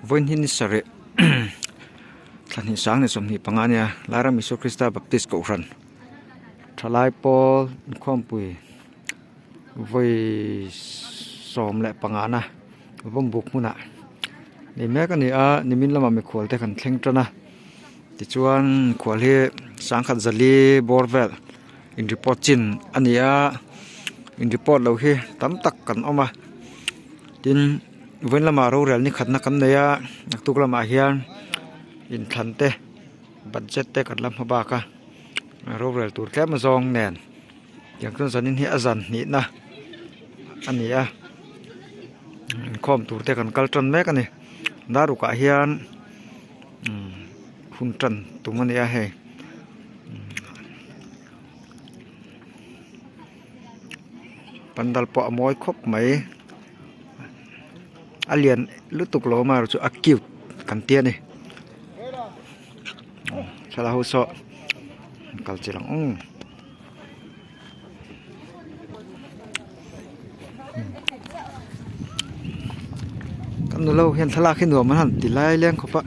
Vawiin hi ni sarih thla hnih sang ni 25 a nia Lairam Isua Krista Baptist Kohhran thalai pawl inkhawmpui vawi 15 na vawmbuk hmunah ni mek a ni a nimin lamah mikhual te kan thleng tan a tichuan mikhual hi sangkhat zali bawr vel in report chin a ni a in report loh hi tam tak kan awm a tin vawiin lamah rorel ni khatna kan nei a naktuk lamah hian inthlan te budget te kan la hma bak a rorel tur tlem azawng nen tiang chuan zanin hi a zan hnihna a ni a inkhawm tur te kan kal tan mek a ni darukah hian hun tan tum a ni a hei. Pandal pawh a mawi khawp mai a lian lutuk lo amaherawh chu a cute kan tia ni thlalak ho saw kal chi lang ung kan nula ho hian thlalak hi nuam an han ti lai leng khawp a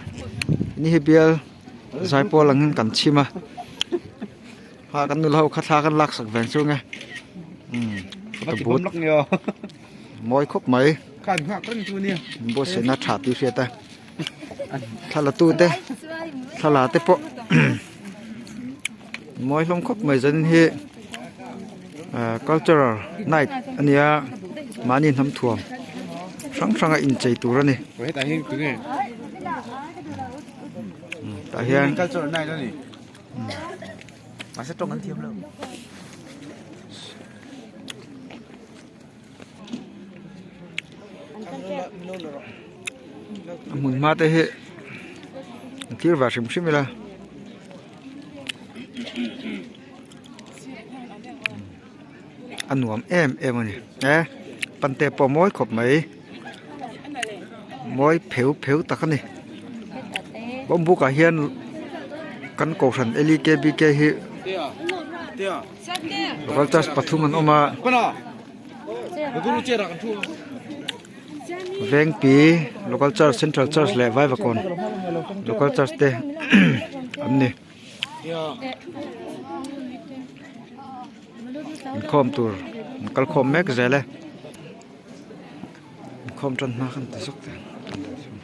ni hi bial zaipawl angin kan chhim a. Ha kan nula ho kha thla kan lak sak veng chu nge umm photo booth mawi khawp mai buatsaihna tha tih hriat a thla la tu te thla la te pawh mawi hlawm khawp mai zanin hi ah cultural night a nia mahni hnam thuam hrang hrang a inchei tur a ni tah hian. Mahse tawng an thiam lo. A hmun hma te hi an thlir ve hrim hrim ila. A nuam em em a ni e pante pawh a mawi khawp mai mawi pheu pheu tak a ni bawngbu ah hian kan kohhran l e k b k hi local church pathum an awm a vengpi local church central church leh vaivakawn local church te an ni. Inkhawm tur an kal khawm mek zel e inkhawm tan hma khan ti zawk teh ang.